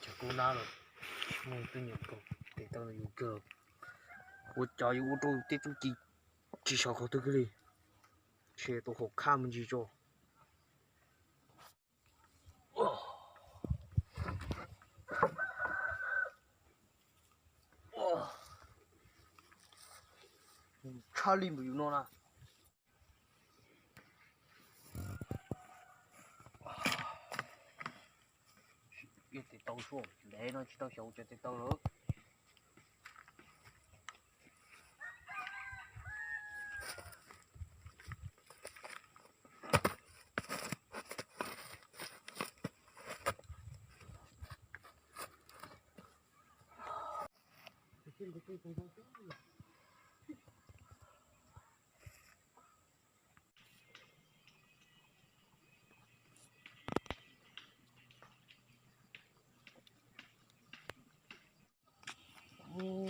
Cov kub nab los muaj tus nyiam kawg, tes taw yus kawg, ua cas yuav ua rau tej txuj ci tsis sawv qhov twg kiag li, ntshe tau hauv khaj me ntsis tso. Tshaj li npaum yus no na. Tes taw suab ntev no tsis tau xyaum cov tes taw lawm.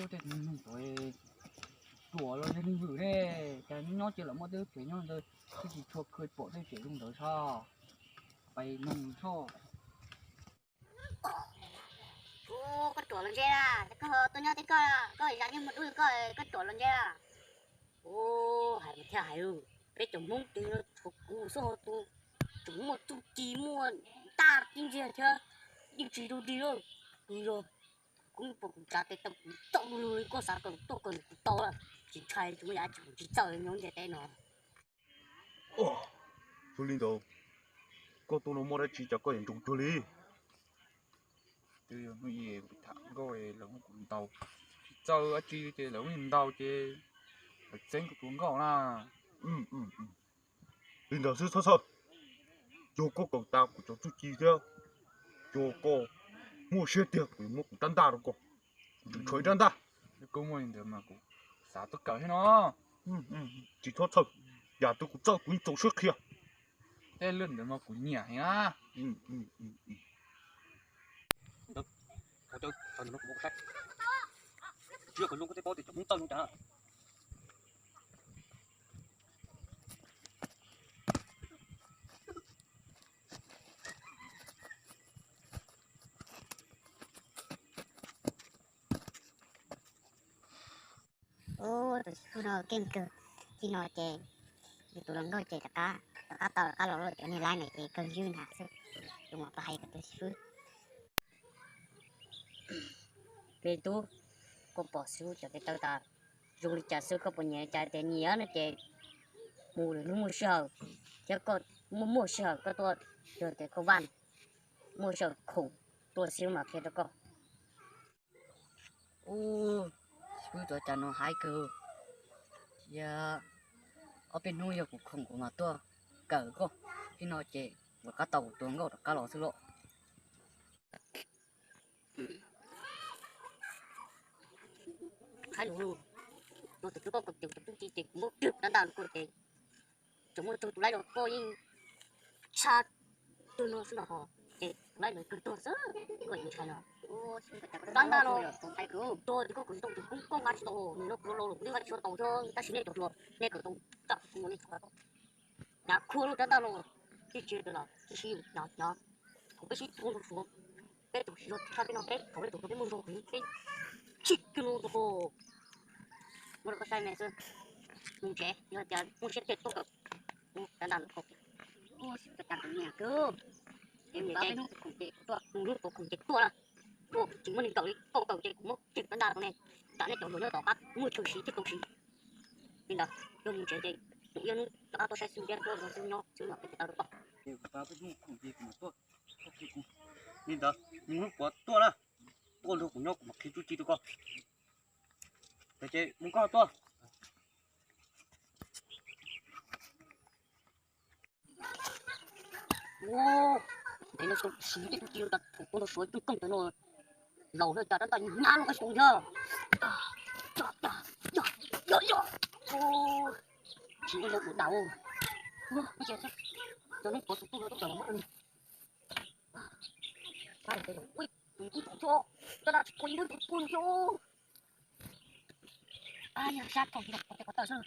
Tej neeg ruam los yog neeg vwm ne, cas nyob nyob ces lawv muaj tej lub tsev nyob ntawd, twb tsis tshua kheev pom tej tsev zoo ntawd sab. Pais noog soj. Koj ruam los ntse na, koj tuaj nyob tej koj, koj zaj yeej muaj dub li koj, koj ruam los ntse na. Ua, hais mas thiaj hais, peb cov Hmoob twg no tshuav kuv xwb ho tus tseem muaj txuj ci muaj ntaj tib ntsiag thiab yeej tsis dog dig li. Kuv yog kuv pom kuv tsav tes taw kuv txawj lug li koj xav kom tuaj kom kuv tau lawm, tsis ntshai tsis muaj yav tsis tsis txawj nyob ntiaj teb no. Xws li ntawd, koj tuaj no muaj dab tsi cas koj yuav ntsoov cuag li? Twb yog hnub ib kuv tham nkauj lawv muab kuv ntaus, tsis txawj dab tsi ces lawv muab ntaus ces lawv txeeb kuv tus nkauj na. Li ntawd xwb txhob txhawj, yog koj kawm tas kuv cov txuj ci thiab, yog koj muaj siab tiag kuv yuav muab kuv rab ntaj rau koj, kuv tseem tshuav ib rab ntaj. Koj muaj li ntawd mas kuv xav tuaj kawm thiab no. Tsis txhob txhawj, yam twg kuv txawj kuv yeej txaus siab qhia. Tej lwm ntawd mas kuv nyiam heev na. Tsis yog kom zoo koj thiaj paub tias cov Hmoob txawj zoo cas. Ub, tus xib fwb no keej kawg. Txij no ces yus tus hluas nkauj ces rov qab, rov qab tau rov qab los lawm, cov niag laib no ces kawg ywj ntag xwb. Tus mam pab hais kom tus xib fwb. Peb tub, koj pom xib fwb cov tes taw tas zoo li cas xwb, koj puas nyiam li cas? Tias nyiam no ces mus lwm hnub muaj sij hawm, thiab koj muaj muaj sij hawm koj tuaj, yog tias koj vaj muaj sij hawm khoom tuaj xib fwb mam qhia rau koj. Ub, xib fwb tuav cas no haib kawg. Cia ob peb hnub yog kuv khoom kuv mam tuaj kawm koj. Txij no ces rov qab tau kuv tus hluas nkauj rov qab los xwb lauj. Haib lus, no tus twg koj kawm ces tus tub ci ces kuv muab kiag rab ntaj rau koj ces tseem muaj tsawg tus laib los koj yeej tshaj tug no xwb los ho, ces tus laib ntawd kawg tuag xwb, koj yeej ntshai no. Rab ntaj no, tuag ces koj kawm tau tus koob koj nqa tsis tau, nws no kuv laus laus kuv twb nqa tsis tau thiab, tab sis nej cov hluas nej kawm tau, txawm kuv ua nej tsis tau. Nyav khuab lub rab ntaj no, tsis tsis los tsis sib nyav nyav, kuv peb sib tua nrog Suav, peb tus tsis zoo tshaj peb no peb thaum peb tus peb muaj zog heev peb tsis kiag no rau, muab rau koj saib me xwb. Mus tsev, yog tias muaj siab ces tuaj kawm, rab ntaj no koj, ua cas kuv nyiam kawg. Ces mus tsev, hnub tuav khoom ces tuaj, mus hnub tuav khoom ces tuaj na. Tuaj tsis muaj neeg kawm li, koj kawm ces kuv muab kiag rab ntaj rau nej, tsam nej cov hluas nyob tom qab muaj chaw siv thiab tau siv. Li ntawd, yog mus tsev ces mus ib hnub rov qab tuaj saib xwb thiab tuaj nrog xwb nyob xwb mam qhia tau rau koj. Li ntawd, mus hnub puav tuaj na, tuaj nrog kuv nyob kuv mam qhia txuj ci rau koj. Ces mus koj tuaj. Ua, ntev no siv tej txuj ci rau tas thaum tuaj nrog Suav kooj kooj ntawd no, laus thiab cas rab ntaj nyab no qab xyoo thiab. Siv ntau ntau ua dam, cov neeg tuav tus tuj no tuaj kawm los muab ua li. Ua, tus kuj tsis txhob, rab ntaj tsis pub ib lub tus kuj thiab. Yog sab thaum tsis tau qhov tawm xwb.